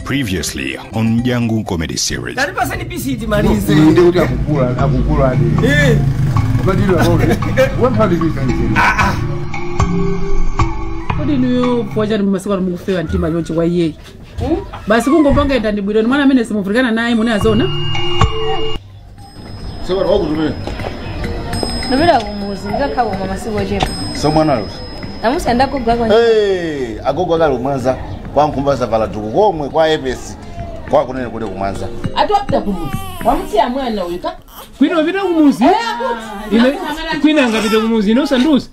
Previously on Dyangu Comedy Series. Talipaseni pisi timalize. Ndi kuti akukula akukula adi. Eh. Ukadilwa ngole. Wamphaliza nje. Ah ah. Kodi niyo poja ni masiku mukufewa ntima yonchi kwa iye. Basi kungopanga endani bwino ni mwana amene simuvurikana naye mune azona. Sewa wakutumira. Ndapita kumuzi ndikakhala koma masiku ochepa. So mwana lusi. Namusa ndakugwa kwa. Eh, agogwa kali kumwanza kwa nkhumba savala duku komwe kwa epesi kwa kunene kule kumwanza. Atwapita kumuzi. Wamutiya mwana uyu ka. Kwino vita kumuzi. Ine kwina ngapita kumuzi ino sandusi.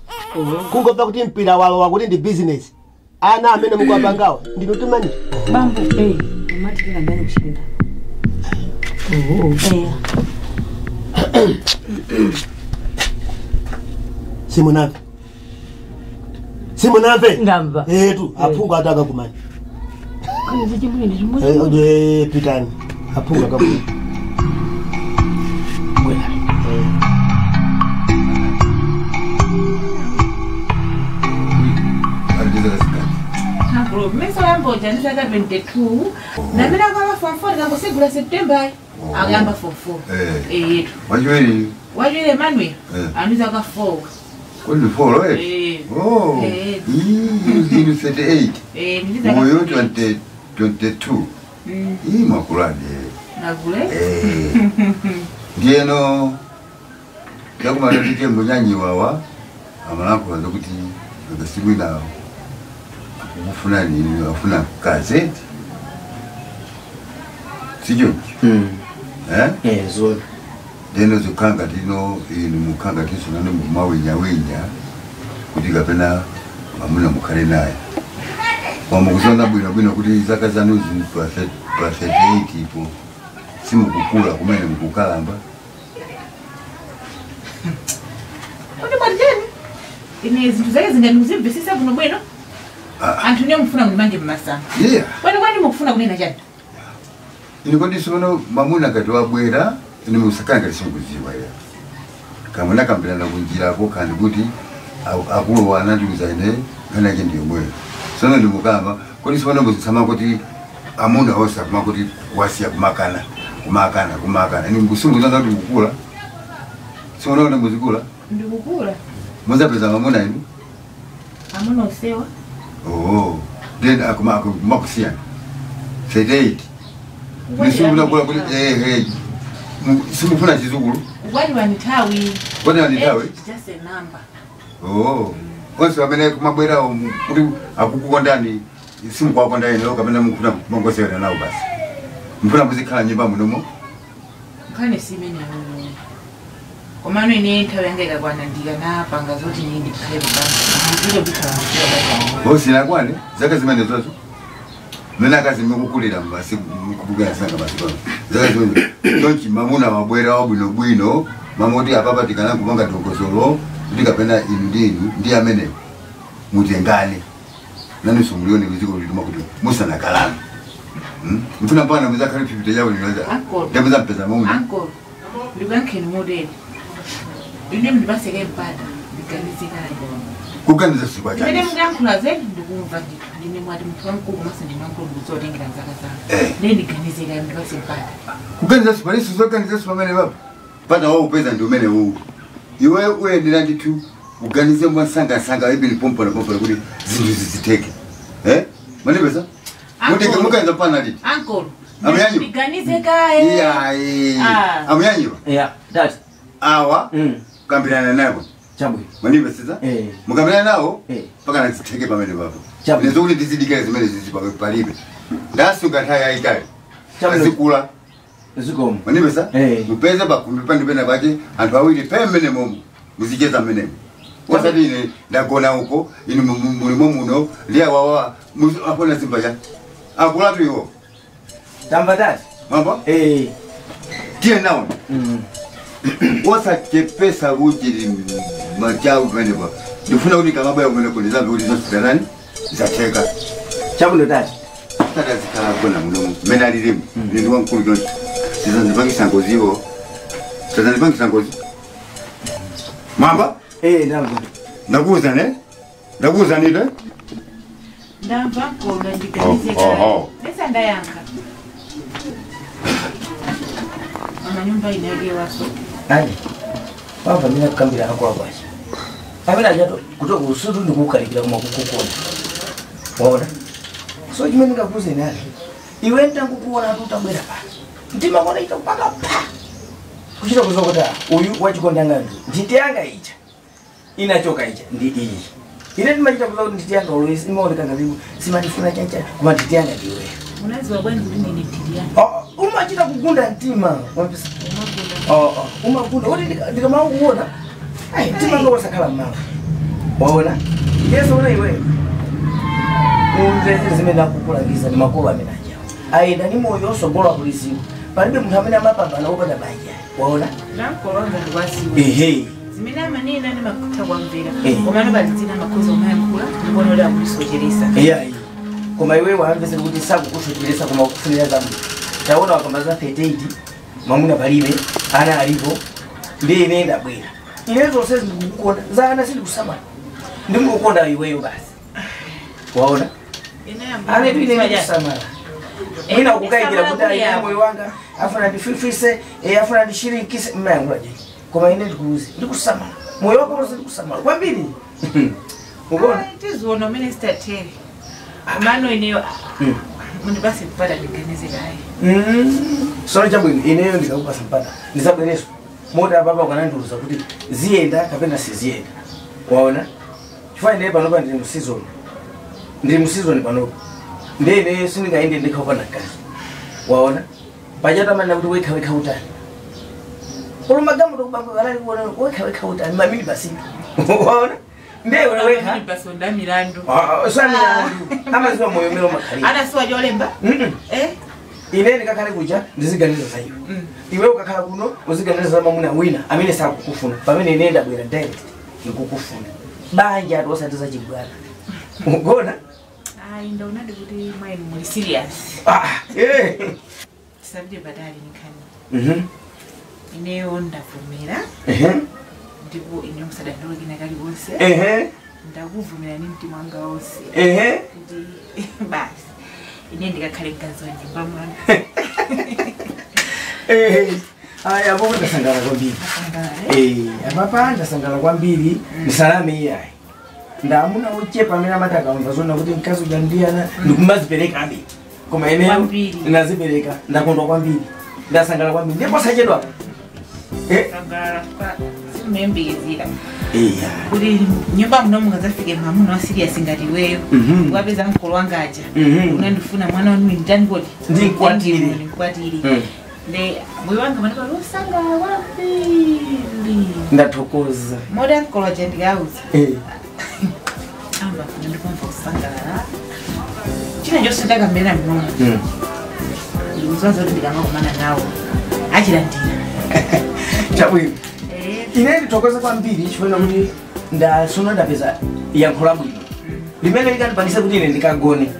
Kungopva kuti mpira walo wakuti ndi business. Ana amene mukuwapangawo ndinotumani. Bambo, eh, umatikira ndani kushinda. Oh. Eh. Simunamve. Simunamve. Ndamva. Etu aphungu ataka kumani. Kani zichimwene chimwe. Eh, pitani. Aphungu akakumani. Bwera. Mesa wamboja ndisaka 22. Namira kwa form 4 kangosegula September. Akamba form 4. Eh. Eh. Wajiweli. Wajiweli Emmanuel. Aniza ka 4. Kwani 4 eh? Oh. Eh. Ii 38. Eh, ndiza moyo 20 22. Ii makulade. Nakule? Eh. Ndieno yakumana tike munyanyi wawa amalako azokuti akasimwina kufuna nini afuna gazeti sijo. Eh? Eh, zo. Deno zukanga tino inu mukanga tiso nane mumawinya winya kuti kapena amuna mukhale naye. Wamukuzona bwino bwino kuti zaka zanu pa 38 ipo simukukula kumene mukukalamba. Kuti bwanjeni? Ine zinthu zake zingandikuzimvisisa bwino bwino. Anthu niyo mufuna mundimange mmasanga. Yeah. Kwani kwani mukufuna kunena chani? Ine kodi sono mamuna kati wabwera ine musakanga lisunguziwa ya. Kamuna kambirana kunjirako kandi kuti akulu anandiuza ine kana yake ndiyo mweyo. Sono ndimukamba kodi sono muzisama kuti amuna osa kuma kuti wasiya kumakana kumakana kumakana. Ine mkusunguza kuti mukula. Sono ndo muzikula? Ndikukula. Muzapeza mamuna inu? Amuna osewa. Oh, then akuma akumakusiya. 38. Nisungula kula kuli eh simufuna chizukulu. Wali wanitawi. Wali wanitawi? Just a number. Oh. Onse amene kumabwera kuti akukukondani simukwakondani lero kapena mukufuna mongosewera nawo basi. Mufuna muzikhala nyumba munomo? Nkhani simene muno. Komano ine nthawi yanga ikakwana ndikanapanga zoti ine ndikhale kubanga. Ndilo bikhala mukubanga. Bosi nakwane zaka zimene zozo. Mena kazi mkukulira mbasi mkubugana sanga basi kwa. Zaka zimene tonchi mamuna mabwera wabwino bwino mamoti apapa tikana kupanga dongosolo ndikapena inu ndinu ndi amene mutengane. Nani sumulione muziko lituma kuti musana kalana. Mfuna mpana muzakhale phipite yawo niloza. Ndamza mpeza mamu. Uncle. Ndikuyankheni modeli. Ine ndibaseke mpata ndiganizikane. Kuganiza sikwa chani. Ine muyankhula zedi ndikumva ndithu ndine mwati muthu wamkulu mase ndine wamkulu ndizotengera nzaka zanga. Ndiye ndiganizikane ndibase mpata. Kuganiza sikwa liso zoganiza sikwa pamene papo. Pata wawo upeza ndi umene uwu. Iwe uyendera ndithu uganize mwasangasanga ibili pompo na pompo kuti zinthu ziziteke. Eh? Manipesa? Mutike muganiza pana liti. Uncle. Ndiganize kaye. Yeah. Amuyanyiwa? Yeah, that. Awa. Kambirana nabo. Chabwe. Manipesa? Eh. Mukambirana nawo? Eh. Paka naziteke pamene papo. Chabwe. Nezokuti ndizidikira zimene zizi palibe. Ndasunga nthawi yayitali. Chabwe. Azikula. Zikomo. Manipesa? Eh. Mupeze pakumbi pandipena pake anthu awiri pemene momo. Muzicheza mmenemo. Wasati ine ndagona uko inu mulimo muno ndiye wawa apona zimba cha. Akulatu iwo. Tamba dati. Mambo? Eh. Tiye nawo. Wasachepesa ujiri machawu pamenepo. Ndifuna kuti kamabwera kumene kundizamve kuti zonse nani zacheka. Chabwino dati. Tadazikhala gona muno mmene alilimu. Ine ndi wamkulu choncho. Sizandipangisa ngoziwo. Sizandipangisa ngozi. Mamba? Eh, ndamva. Ndakuuza ne? Ndakuuza nito? Ndamva mkono ndiganize. Oh, oh. Nesa ndayankha. Mama nyumba inagewaso. Ayi. Wamva mina kukambira ako akwacha. Amene achato kutoka usutu ndikukalikira kuma kukukona. Waona? So chimene ndingakuuze nani? Iwe ntangukuona kuti utabwera pano. Mtima kona ita kupaka pa. Kuchita kuzokota uyu wachikonda ngandi. Nditi yanga ija. Inachoka ija ndi iyi. Ine ndimachita kuza kuti nditi yanga always imaoneka ngati simandifuna chancha koma nditi yanga ndiwe. Unaziwa bwanji kuti ndine nditi yanga. Oh, umachita kugunda mtima. Wapisa. Oh, umagunda. Kuti ndikamakuona ai mtima ngo wasakhala mmawa. Waona? Yesu una iwe. Umve zimene akukulangiza ndi makolo amene ajawo. Ayenda ni moyo osogola kuliziwa. Palibe munthu amene amapambana wopanda banja. Waona? Namkolonga ndikwasiwe. Ehe. Zimene amanena ndi makutha kwamvera. Komano palizina makhoza umayankhula ndikuona kuti akulisocheresa. Iyayi. Koma iwe wamvese kuti sakukusocheresa koma kufunira zambiri. Taona wakamba za 38 mamuna palibe ana alipo ndiye ine ndabwera. Ine zonse ndikukukonda za ana sindikusamala. Ndikukukonda iweyo basi. Waona? Ane tu ine ndikusamala. Mwina ukukayikira kuti ayi moyo wanga afuna ndififise afuna ndishirikise mmayankhula je. Koma ine ndikuuze ndikusamala. Moyo wako wonse ndikusamala kwambiri. Ukuona? Tiziona umene sitatere. Amano ineyo mundipase mpata ndiganize kaye. Solo chabwino ineyo ndikakupasa mpata. Ndizabwereso. Mota baba ukanandiuza kuti ziyenda kapena siziyenda. Waona? Chifukwa ine panopa ndili mu season. Ndili mu season panopa. Ndiye ine sindingaende ndikhaupana kazi. Waona? Pachata mana kuti wekha wekha utani. Olumagamu tokubanga kalali kuona wekha wekha utani mamini basi. Waona? Ndiye wena wekha. Basi onda milandu. Ah, samilandu. Amaziwa moyo melo makhalira. Ana siwa jolemba? Eh? Ine ndikakhale kuja ndiziganiza za iwe. Iwe ukakhala kuno uziganiza za mamuna wina amene sakukufuna. Pamene ine ndabwera direct ndikukufuna. Banja ati osati chibwana. Ugona? Ayi ndaona ndikuti mwainu muli serious. Ah, eh. Tisapite patali nkhani. Ineyo ndavumira. Ndipo ine musadandaule kina kaliwonse. Ndakuvumira ni mtima wanga wonse. Kuti basi. Ine ndikakhale mkazi wa nyumba mwanga. Aya apo ndasangala kwambiri. Apapa ndasangala kwambiri ndisalame iyayi. Ndamuna uchepa amene amati akamva zona kuti mkazi uja ndiyana ndikumazipereka abe. Koma ineyo ndazipereka ndakondwa kwambiri. Ndasangala kwambiri ndipo sachedwa. Sangala simembekezera. Kuti nyumba muno mungadzafike mwamuna wa serious ngati iweyo. Wapeza mkolo wanga aja. Unandifuna mwana wanu ndani kodi? Ndinkwatire. Ndinkwatire. Nde moyo wanga manapa losangala kwambiri. Ndathokoza. Moda mkolo aja ndikauza. Amba ndikumva kusangalala. China chose ndakamera muno. Ndikuzoza kuti ndikangakumana nawo. Achilandira. Chabwino. Ine ndithokoza kwambiri chifukwa kuti ndasona ndapeza yankho labwino. Limene likandipangisa kuti ine ndikagone.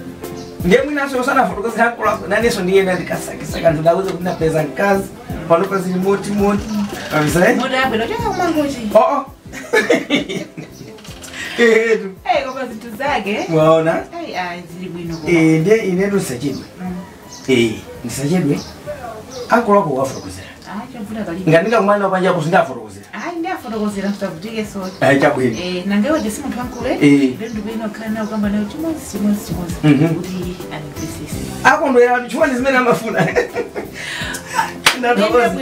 Ndiye mwinanso osanafotokoza yankho lako nanenso ndiyenda ndikasakisaka ndauze kuti ndapeza mkazi pano pazili moti moti. Abisa? Moti abwino choka kumangochi. Oh. Koma zinthu zake. Waona? Ayi zili bwino koma. Ndiye ine ndisachedwe. Ndisachedwe. Ankolo ako wafotokozera. Ngandika kumana panja kusindafotokozera. Ayi ndafotokozera msavutike so. Ayi chabwino. Nangewe je simunthu wankulu. Ndiye ndikuyenera kukhala nawo kamba nayo chimodzi chimodzi chimodzi kuti andimvetsetse. Akondwera chifukwa ndi zimene amafuna. Ndathokoza.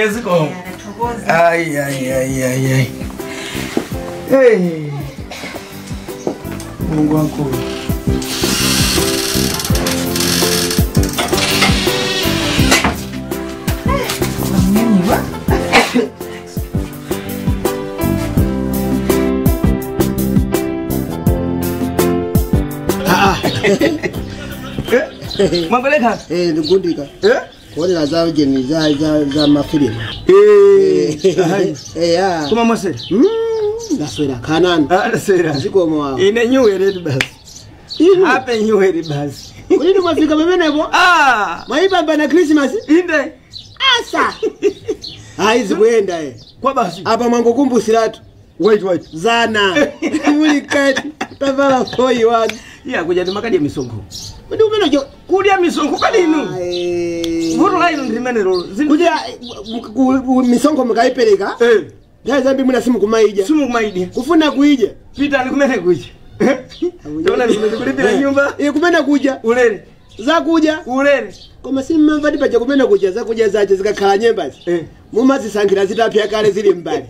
Zikomo. Ndathokoza. Ayi ayi ayi ayi. Hey. Mungu wankulu. Mwapeleka? Ndikundika. Kuonera za ujeni za mafilimu. Koma mwasera? Ndaswera kanani. Ndaswera. Zikomo wawo. Ine nyuwere basi. Ape nyuwere basi. Kulini mwafika pamenepo? Mwayipambana Christmas? Inde. Asa. Ayi zikuyenda Kwa basi. Apa mwangokumbusiratu. Wait wait. Zana. Muli kati. Tavala foi wani. Iya kuja timakadya misonkho. Ndi umene jo kudya misonkho kali inu. Vuto la inu ndi limene lolo. Kudya misonkho mukayipereka. Nthawi zambi mwina simukumaidya. Simukumaidya. Kufuna kuidya. Pitani kumene kuja. Taona kulipira nyumba. Kumene kuja. Ulere. Zakudya. Ulere. Koma simumva ndi paja kumene kuja zakudya zache zikakhala nyembazi. Mumazisankhira zitapya kale zili mbali.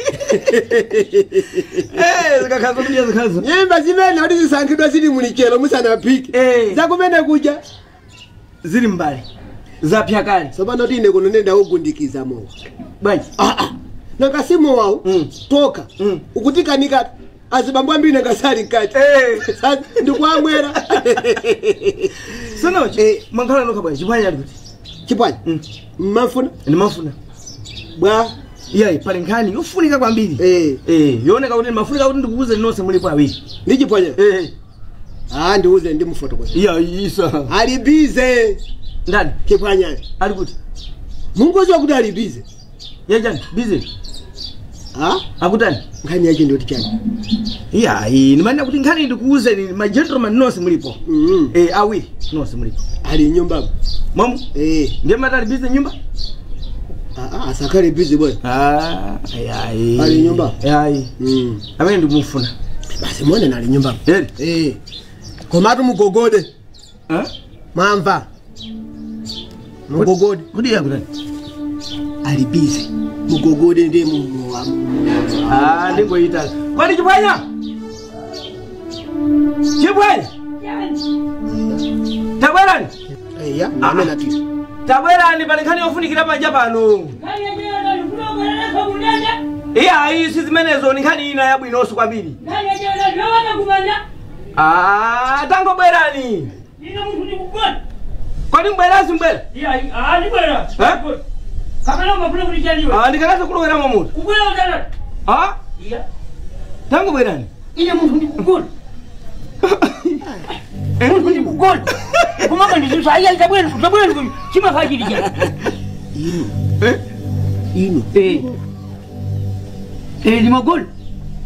Zikakhala zakudya zikhazo. Nyemba zimene kuti zisankhidwa zili mulichero musanaphike. Zakumene kuja zili mbali. Zapya kale. Tsopano tine kuno nenda ugundikiza mowa. Bwanji. Nanga simu wawo toka ukutikanika azibambo ambiri nangasali mkati. Ndikuamwera. Sono mankhala nokha bwanji chipwanya ali kuti. Chipwanya? Mmafuna? Ndimafuna. Bwa iyayi pali nkhani yofunika kwambiri. Yooneka kuti ndimafunika kuti ndikuuze nonse mulipo awiri. Ndi chipwanya? Ndiuze ndimufotokoze. Iya isa. Ali bize. Ndani? Chipwanya. Ali kuti? Mungoziwa kuti ali bize. Yejani bize. Akutani? Nkhani yache ndiyoti chani? Iyayi ndimanena kuti nkhani ndikuuze ni ma gentleman nonse mulipo. Awiri nonse mulipo. Ali nyumbamo. Mamu? Ndiye mati ali bize nyumba? Asakhale bize bwana. Ayi. Ali nyumba? Ayi. Amene ndikumufuna. Basi muone nali nyumbamo. Komatu mugogode. Mwamva. Mugogode. Kodi yakutani? Ali bize. Mugogode ndiye ndingoyita. Kwani chipwanya? Chipwanya? Tabwerani. Eya, amene ati. Tabwerani pali nkhani yofunikira panja pano. Iya, iyi si zimenezo ni nkhani ina yabwinonso kwambiri. Tangobwerani. Kwani mbwera simbwera? Ndikanasa kulowera mamutu. Tangobwerani. Ine munthu ndikugona. Munthu ndikugona. Kumanga ndizusa ayi tabwera tabwera chimakhala chili chani. Inu. Ndimagona.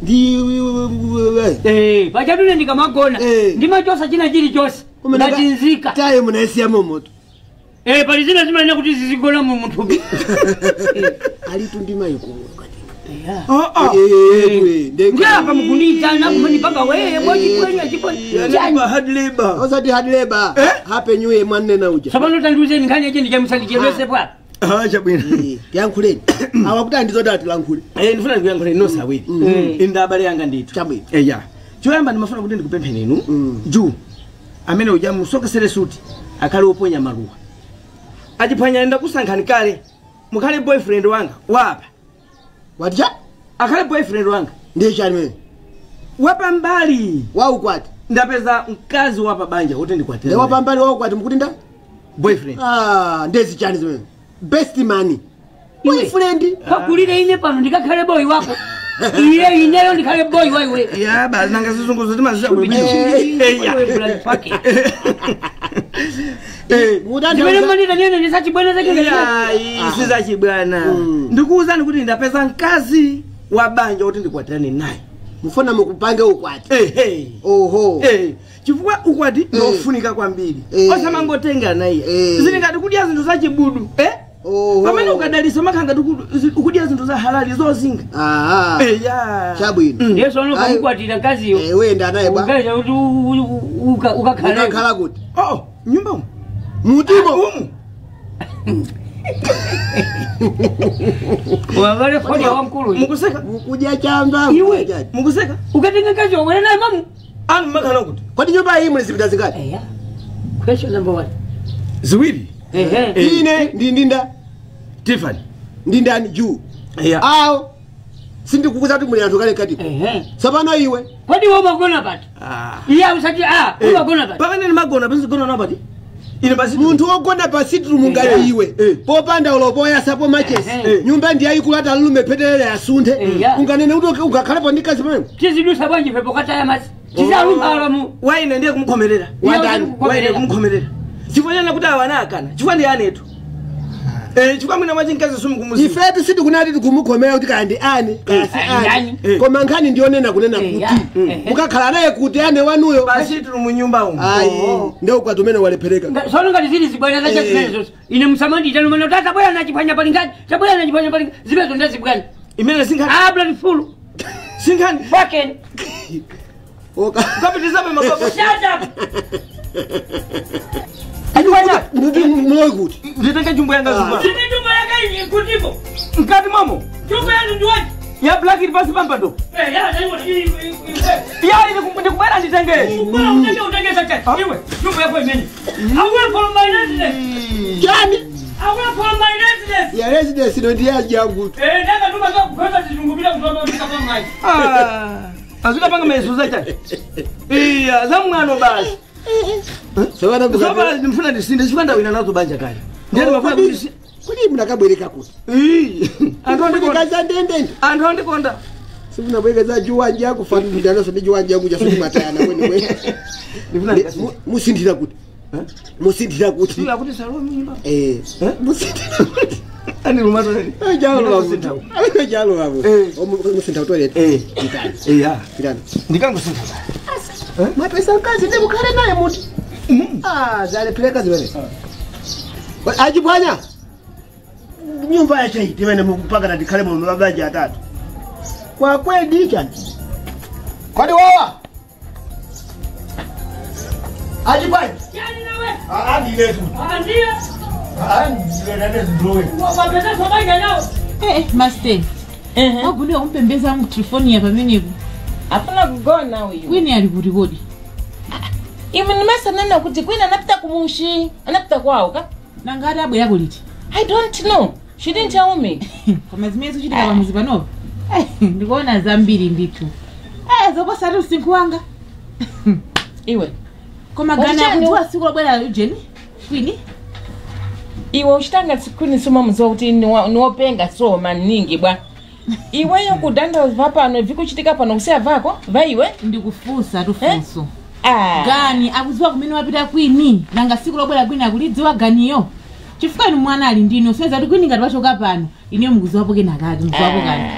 Ndi pachadule ndikamagona. Ndimachosa china chilichonse. Ndachinzika. Taye munaisiya momoto. Pali zina zimanena kuti zizigona mu munthupi. Alitu ndimayikulu. Ngapa mukunitana kumanipanga wewe bwachi chipwenya hard labor. Osati hard labor. Happy new year mwanena uja. Tsopano tandiuzeni nkhani yache ndichamusandichedwese bwa. Chabwino. Tiyankhuleni. Awa kuti andizoti atilankhule. Ndifuna ndikuyankhuleni nonse awiri. Ine abale yanga ndithu. Chabwino. Eya. Choyamba ndimafuna kuti ndikupempheni inu. Juu. Amene uja musokesere suti akhale oponya maluwa. Achiphwanya ndakusankhani kale. Mukhale boyfriend wanga wapa. Watija? Akhale boyfriend wanga. Ndiye chani mene? Wapambali. Waukwati. Ndapeza mkazi wapa banja wote ndikwatira. Wapambali waukwati mkuti nda? Boyfriend. Ndezi chani zimene. Best man. Boyfriend. Pakulire ine pano ndikakhale boy wako. Iye ineyo ndikhale boy wa iwe. Ya basi nanga zizungu zoti mazira bwino. Zimene mandita nyene ndisachibwana zake. Ya, sizachibwana. Ndikuwuzani kuti ndapeza mkazi wa banja kuti ndikwatirane naye. Mufuna mukupange ukwati. Oho. Chifukwa ukwati ndofunika kwambiri. Osamangotenga naye. Zili ngati kudya zinthu zachibudu. Pamene ukadalisa makhanga ukudya zinthu za halali zozinga. Chabwino. Ndiye sono ukamukwatira mkaziyo. Wenda naye bwa. Ukaja kuti ukakhala. Ukakhala kuti. Nyumba umu. Mutimo. Umu. Wavale fodi ya wamkulu. Mukuseka. Mukudya chamba. Iwe. Mukuseka. Ukatenga mkazi wabwera naye mamu. Anu makhala kuti. Kodi nyumba iyi muli zipinda zingati? Question number 1. Ziwiri. Ine ndindinda. Tiffany. Ndindani juu. Awo. Sindikukuza kuti muli anthu kale kati. Tsopano iwe. Kodi wewe umagona pati? Iye usati umagona pati. Pamene ndimagona pazigona na pati. Ine basi munthu wogona pa sitrum ngati iwe. Popanda uloboya sapo machesi. Nyumba ndi yayikulu atalume phetelele yasunthe. Unganene kuti ungakhalepo ndi kazi pamene. Tizidusa bwanji pepo kataya masi. Tizalumbala Waine ndiye kumukhomerera. Wandani? Waine kumukhomerera. Chifukwa chani kuti awana akana. Chifukwa ndi anetu. Chifukwa mwina mwachi mkazi sumukumuziwa. Ifetu sitikunati tikumukhomera kuti kaya ndi ani kaya si ani, koma nkhani ndionena kunena kuti mukakhala naye kuti ane wanuyo basi tili munyumba umu. Ayi, ndio kwa tumene walepereka. Sono ngati zili zibwana zacha zimenezo. Ine msamandi tano mano tata bwana nachipanya palingani. Tabwana nachipanya palingani. Zimenezo ndazibwana. Imene sinkhani. Ah, bloody fool. Sinkhani. Fucking. Oka. Kapitiza pa makopo. Shut up. Mloyi kuti. Nditenga jumbo yanga zuma. Sine jumbo yanga iyi kutipo. Mkati mwamo. Jumbo yanu ndi wachi. Ya black ili pasi pampando. Ya ndaiwo. Ya ili ndikubwera nditenge. Ubwera utenge utenge sacha. Iwe jumbo yako imene. I will follow my residence. Chani? I will follow my residence. Ya residence ndo ndiye jangu. Ndanga nduma za kukwenda zizungumira kutoka kwa kama mai. Azikapanga meso zacha. Iya, za mwano basi. Sobana ndimfuna ndisinde chifanda wina nazo banja kale. Ndiye mafuna kuti kuti munakabwereka kuti. Anthu andikonda ndende. Anthu andikonda. Simunabwereka za juwanja kufanana ndanaso ndi juwanja kuja simatayana kweni kweni. Ndifuna ndikasinde. Musindira kuti. Musindira kuti. Sula kuti salomi nyumba. Musindira kuti. Ani lumato nani? Jalo wabu. Jalo wabu. Musinda toilet. Nditani. Iya. Nditani. Ndikangosintha. Mapesa mkazi ndi mukhale naye muti. Zalepeleka zimene. Achipwanya. Nyumba yache imene mukupanga na ndikhale mu mabanja atatu. Kwa kwedi chani. Kwadi wawa. Achipwanya. Yani nawe. Ndiletu. Ndiye. Ndiletu ndrowe. Wapesa somaika nawo. Master. Wagulira kumpembeza mu telefoni ya pamenepo. Afuna kugona uyu. Kwini ali kuti kodi? Ime nimasanana kuti kwini anapita kumushi, anapita kwawo ka? Nangati abwera kuliti. I don't know. She didn't tell me. Koma zimene zikuchitika pamuzi panopo. Ndikuona zambiri ndithu. Zoposa ati usinkhu wanga. Iwe. Koma gana akudziwa tsiku lobwera ujeni? Kwini? Iwe uchitanga kwini sumamuziwa kuti niwopenga so maningi bwa. Iweyo kudanda vapano vikuchitika pano kusiya vako vaiwe ndikufunsa tufunso. Gani akudziwa kumene wapita kwini nanga siku lobwera kwini akulidziwa ganiyo chifukwa inu mwana ali ndino senza kuti kwini ngati wachoka pano ineyo mukudziwapo kenakake mukudziwapo kani.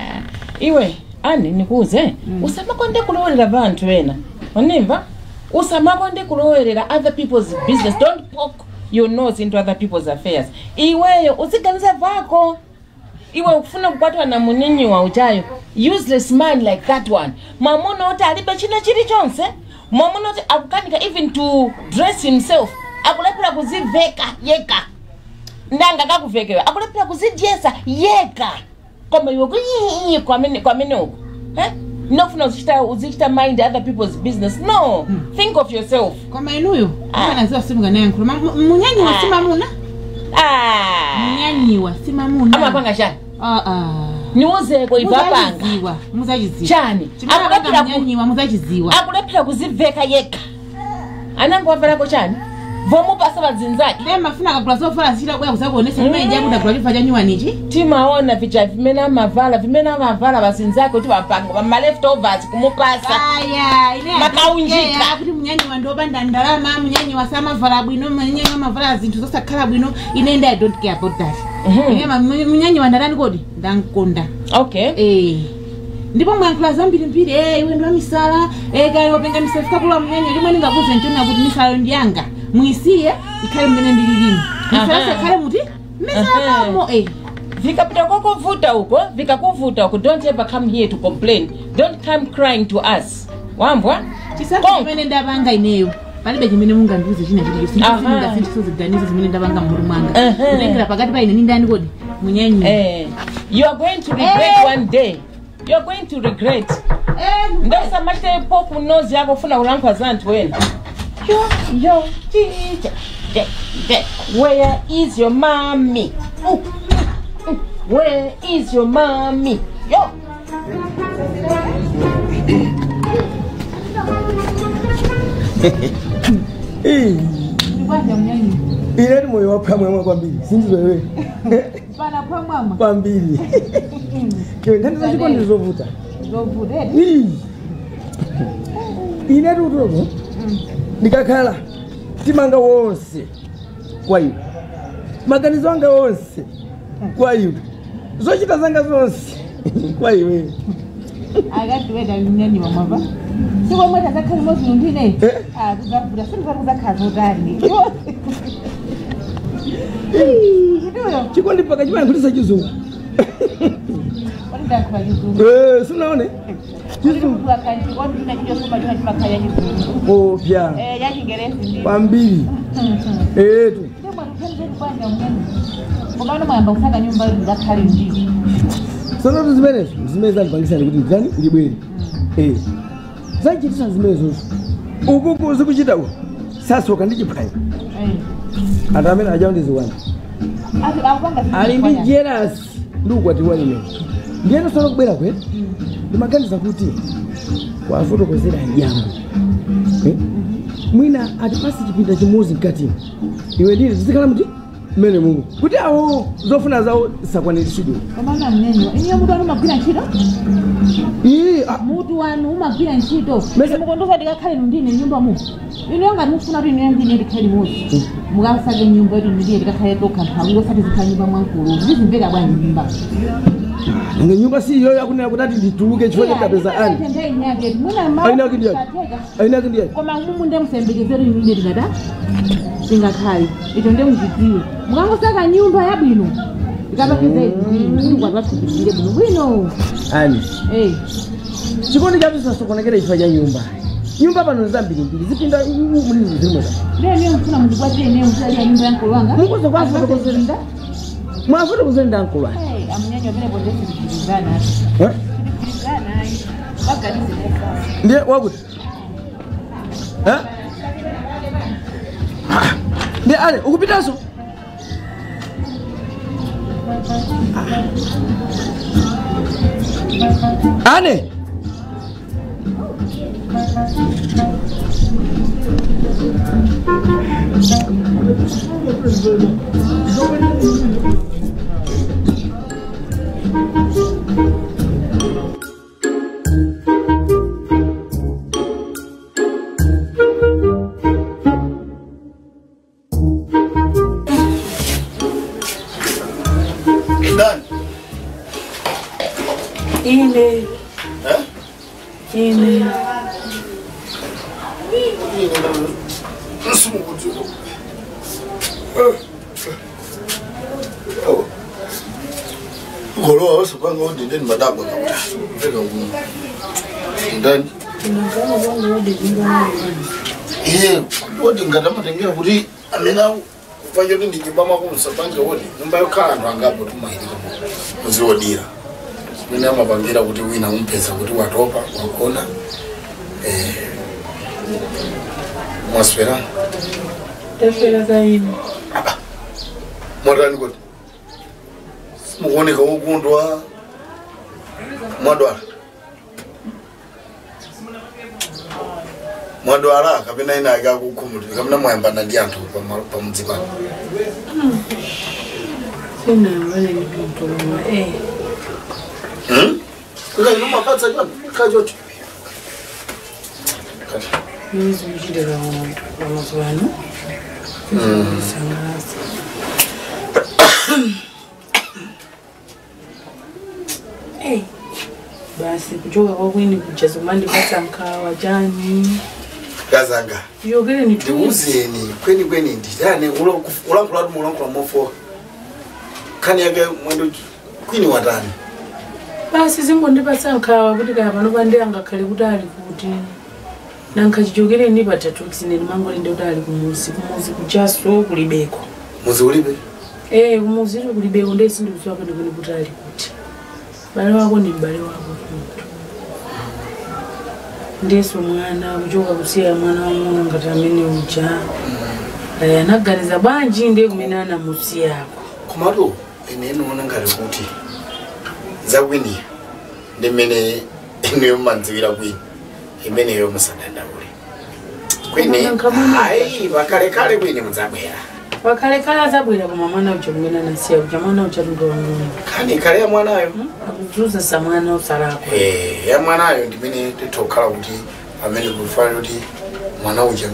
Iwe ani nikuuze usamakonde kulowerera vanthu ena wanimva usamakonde kulowerera other people's business. Don't poke your nose into other people's affairs. Iweyo uziganiza vako. Iwe ukufuna kukwatwa na muninyi wa ujayo useless man like that one. Mwamuna oti alibe china chili chonse. Mwamuna oti akukanika even to dress himself. Akulepera kuziveka yeka. Ndanga kakuvekewa. Akulepera kuzidyesa yeka. Koma iwe kuyi kwa mene uko. Nofuna uzichita mind other people's business. No. Think of yourself. Koma inuyo. Mwana simu kanayankhula. Munyanyiwa si mamuna? Munyanyiwa si mamuna. Amapanga chani? Niuzeko ivapanga. Muzachiziwa. Chani. Akulepera munyanyiwa muzachiziwa. Akulepera kuziveka yeka. Anango wavalako chani? Vomupasa vadzinzake. Ndiye mafuna akagula zovala zichita kuya kuzakuonesa kumene jakuda kugula chifukwa cha nyuwanichi. Timaona vicha vimene amavala, vimene amavala vadzinzake kuti vapanga ma leftovers kumupasa. Aya, ine makaunjika. Kuti munyanyiwa ndiopanda ndalama, munyanyiwa samavala bwino, munyanyiwa amavala zinthu zosakhala bwino. Ine ndi I don't care about that. Ine munyanyiwa ndalani kodi? Ndankonda. Okay. Ndipo mwayankhula zambiri mbiri, iwe ndi wamisala, kaya wapenga misala fika kula munyanyiwa limwe ndingakuze nchonena kuti misalayo ndi yanga. Mwisiye ikhale mmene ndililimo. Misala ikhale muti misalamo. Vikapita kokovuta uko, vikakuvuta uko, don't ever come here to complain. Don't come crying to us. Wambwa? Chisankho chimene ndapanga ineyo. Palibe chimene mungandiuze china chilichonse. Sindisingasinthise ziganizo zimene ndapanga m'mutu mwanga. Kutengera pakati pa ine ndi ndani kodi? Munyanyiwa. You are going to regret one day. You are going to regret. Ndosamachite poku nose yako funa kulankhula za anthu ena. Yo, teacher. Where is your mommy? Where is your mommy? Yo. Ile ni moyo wapwa mwemwe kwambiri. Sindizo wewe. Pana kwa mama. Kwambiri. Nkhani za chikondi zovuta. Zovuta. Ine tutozo. Ndikakhala timanga wonse kwa iwe. Maganizo anga wonse Kwa iwe. Zochita zanga zonse. Kwa iwe. Akatiweda mnyani wa mava. Siko mweta zakhali mozi ndine. Ah, kuzavuta sikuza zotani. Chikondi paka chimene kulisa chizungu. Eh, sunaone? Chizungu. Oh, pia. Eh, ya Kiingereza ndio. Pambili. Eh tu. Komano mwamba kusaka nyumba ngakhale ndiyo. Sono zimene zimene zandipangisa kuti ndani ndibwere. Eh. Zachitisa zimenezo. Ukuku zikuchita uku. Sasoka ndichiphwanya. Eh. Anthu amene ajawo ndiziwanda. Ali ndi jealous ndikukwatiwa ine. Ndiyeno sono kubwera kwe. Ndimaganiza kuti wafotokozera jambo. Eh? Mwina atipasi chipinda chimodzi mkati. Iwe ndili tizikhala mti mmene Mungu. Kuti awo zofuna zawo sakwaniritsidwe. Komana mnenyo, iniyo mutu wanu umagwira ntchito? Ii, mutu wanu umagwira ntchito. Mukondoza ndikakhale ndine nyumba mu. Iniyo ngati mufuna kuti iniyo ndine ndikhale limodzi. Mukasake nyumba kuti ndiye ndikakhale tokha nthawi osati zikhale nyumba mwankulu. Zizimveka bwanji nyumba. Nge nyumba si yoyo yakunena kuti ati ndituluke chifukwa chapeza ani. Aina kindiya. Aina kindiya. Koma mumu ndiye musembekezere ine ndikata. Singakhali. Icho ndiye muchidziwe. Mukangosaka nyumba yabwino. Ikapapeza ibwino. Kuti kwathu bwino bwino. Ani. Eh. Chikondi chathu sasokonekera chifukwa cha nyumba. Nyumba pano zambirimbiri zipinda muli zimwe. Ndiye niyo mfuna mundikwatire ine mfuna nyumba yankulu wanga. Mukuzo kwafotokozera. Mwafotokozera ndankulu wanga. Eh, amunyanyo pene bondesi kuchirizana. Eh? Kuchirizana. Baganize. Ndiye wakuti. Eh? Ndiye ale ukupitaso. Ane. Ndani. Ine. Eh? Ine. Ngolo wasopanga odi ndeni madabwa kakuta. Ndeka ndani. Eh, odi ngadamatengera kuti amena kufanya kuti ndinyumba mwako musapange odi. Nyumba yokhala anthu angapo tumayirika muziodira. Mwina amapangira kuti wina umpeza kuti watopa wakona. Eh. Mwaswera. Tafera kaini. Aba. Mwatani kuti? Mukuoneka wokundwa. Mwadwala. Mwadwala kapena ina akakukhumudwitsa kapena mwayambana ndi anthu pamudzi pano. Sina mbale ni mtu eh. Kuka ino mapatsa chani kachocho. Mizi mchidera pamudzi pano. Sangalasa. Hey, basi kuchoka kwa kwini kujaza mandi pasanka wajani. Kazanga. Yogere ni ndiuzeni kweni kweni nditane ulankhula ulankhula mofo. Kani yake mwendo kwini watani. Basi zingondipasanka kuti kaya pano pande angakhale kuti ali kuti. Nankachijogere ni patatu kisine mango linde kuti ali kumuzi kumuzi kujaso kulibeko. Muzi ulibe? Eh, kumuzi kulibeko ndesi ndikuziwa pano kweni kuti ali kuti. Bale wako ni bale wako kutu. Ndeso mwana kuchoka kusiya mwana wa mwana ngati amene uja. Anaganiza bwanji ndiye kumene anamusiyako. Komatu ine ndinoona ngati kuti zakwini ndi mmene ineyo mmandziwira kwini imeneyo musadandaule. Kwini ayi wakalekale kwini mudzabwera. Wakalekale azabwera koma mwana uja kumene anasiya uja mwana uja tundowa. Kani kale ya mwanayo? Akuzuza sa mwana usalako. Eh, ya mwanayo ndimene titokhala kuti amene kufanira kuti mwana uja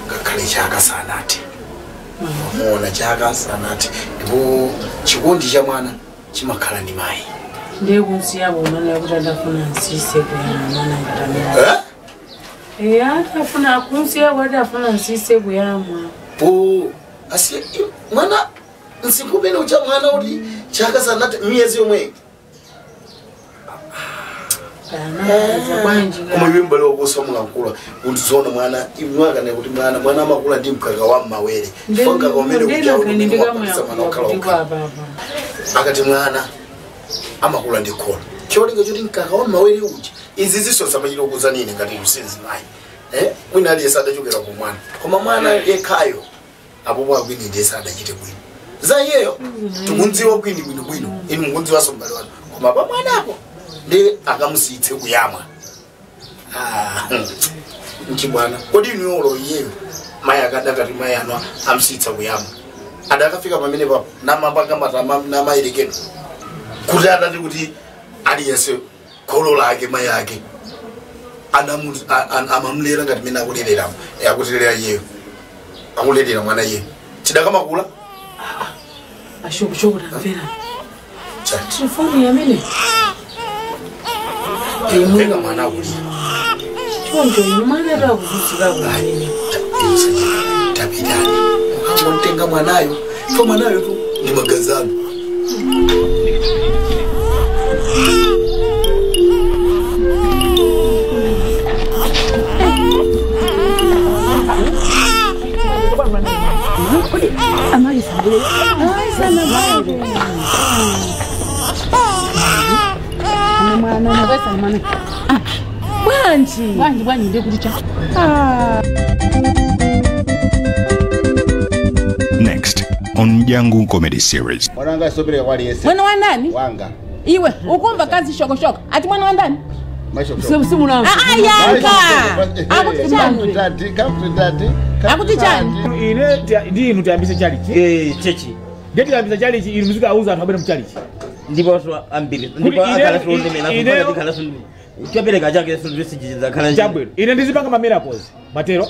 ngakhale chaka sanati. Muona chaka sanati ndipo chikondi cha mwana chimakhala ndi mayi. Ndiye kunsiya bomana kuti adafuna nsise kuyamwa mwana ngatamira. Eh atafuna kunsiya kuti adafuna nsise kuyamwa. Po asi mwana nsikubene ucha mwana kuti chaka sanati miyezi yomwe. Koma iwe mbale wakusomula nkula undizoona mwana imwaka ne kuti mwana mwana amakula ndi mkaka wa mawere mkaka umene kuja akati mwana amakula ndi khola cholinga choti mkaka wa mawere uja izi ziso samachita kuzanine ngati msinzi mayi wina aliyense adachokera ku mwana koma mwana yekhayo apopo akwini ndiye sadachite bwino za iyeyo tikundziwa kwini bwinobwino inu mukundziwanso mbale wanu koma pa mwanapo ndi akamusitse kuyamwa nchibwana kodi inu iyeyo mayi akadakati mayi ano amusitsa kuyamwa adakafika pamene papo namapanga namayerekeno kuti adati kuti aliyense kholo lake mayi ake amamulera ngati mene akulereramo akutilera iyeyo akulerera mwana iyeyo chidakamakula ashokushoku tamvera telefoni yamene Mwenga mwana akulira. Choncho inu mwana atakuzuzika kumene. Tapitani. Mukangotenga mwanayo. Kwa mwanayo tu ni magazano. Bwanji bwanji bwanji ndiye kuti cha. Next on Jangu Comedy Series. Mwananga sopereka kwa aliyense. Mwana wa nani? Wanga. Iwe ukumva kazi shoko shoko. Ati mwana wa ndani? Simu Ayanka. Akuti chani? Akuti chani? Ine ndi inu tiyambise chalichi. Chechi. Ndiye tiyambise chalichi inu muzika auza anthu abwere mchalichi. Ndipo so ambiri. Ndipo akala so ndimena so ndikhala so chopereka chake so ndisijiza khala chabwino. Ine ndizipanga ma miracles. Matero?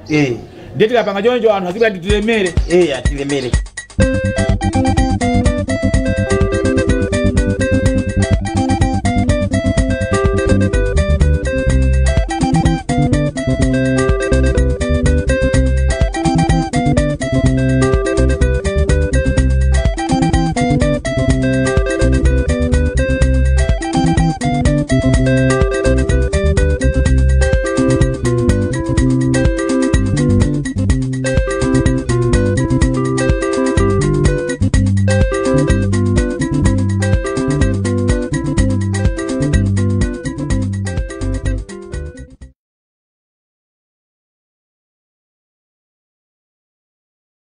Ndiye tikapanga choncho anthu azibwera tilemere. Atilemere.